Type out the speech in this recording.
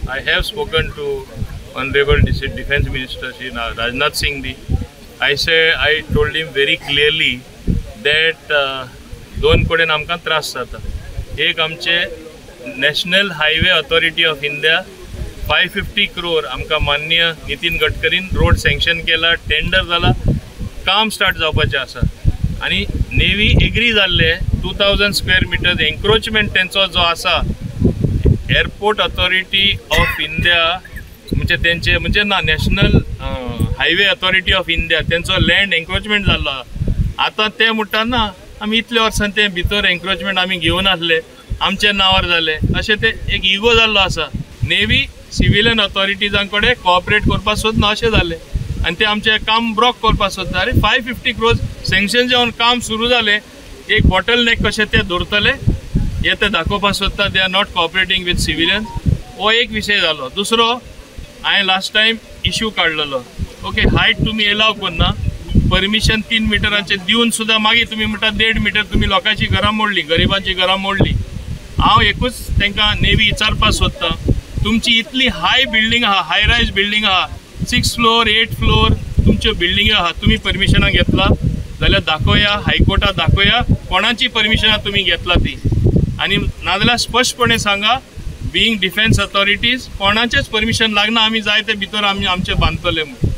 I have spoken to honourable defence minister Shri Rajnath Singh B. I told him very clearly that दोन कडेन आमकां त्रास जाता. एक आमचे National Highway Authority of India 550 crore आमकां माननीय नितीन गडकरीन रोड सँक्शन केला, टेंडर जाला, काम स्टार्ट जावपाचें आसा आनी नेवी एग्री जाल्ले 2000 स्क्वेअर मिटर्स एन्क्रोचमेंट तेंचो जो आसा एअरपोर्ट ऑथॉरिटी ऑफ इंडिया म्हणजे तेंचे म्हणजे ना National Highway Authority of India तेंचो लँड एन्क्रोचमेंट जाल्लो आसा. आतां ते म्हणटा ना आमी इतले वर्सां ते भितर एन्क्रोचमेंट आमी घेवन आसले, आमच्या नांवार जाले, अशें ते एक इगो जाल्लो आसा. नेवी सिविलियन ऑथॉरिटीजां कडेन कॉपरेट करपाक सोदना अशें जालें आनी ते आमचें काम ब्लॉक करपाक सोदता. आरे 550 क्रोर्स सँक्शन जावन काम सुरू जालें, एक बॉटल नॅक कशें ते दवरतले हे ते दाखोवपाक सोदता. They are not cooperating with civilians. हो एक विशय जालो. दुसरो हांवें लास्ट टायम इशू काडलेलो, ओके हायट तुमी एलाव करना, परमिशन 3 मिटरांचें दिवन सुद्दां मागीर तुमी म्हणटा 1.5 मिटर तुमी लोकांची घरां मोडली, गरिबांची घरां मोडली. हांव एकूच तांकां नेवी विचारपाक सोदता, तुमची इतली हाय बिल्डींग आहा, हाय रायज बिल्डींग आहा, 6 फ्लोर 8 फ्लोर तुमच्यो बिल्डिंग्यो आहा, तुमी परमिशनां घेतला जाल्यार दाखोवया, हायकोर्टाक दाखोवया कोणाची परमिशनां तुमी घेतला ती, आनी नाजाल्यार स्पश्टपणे सांगा बिईंग डिफेन्स ऑथॉरिटीज कोणाचेच परमिशन लागना, आमी जाय ते भितर आमी आमचे बांदतले म्हूण.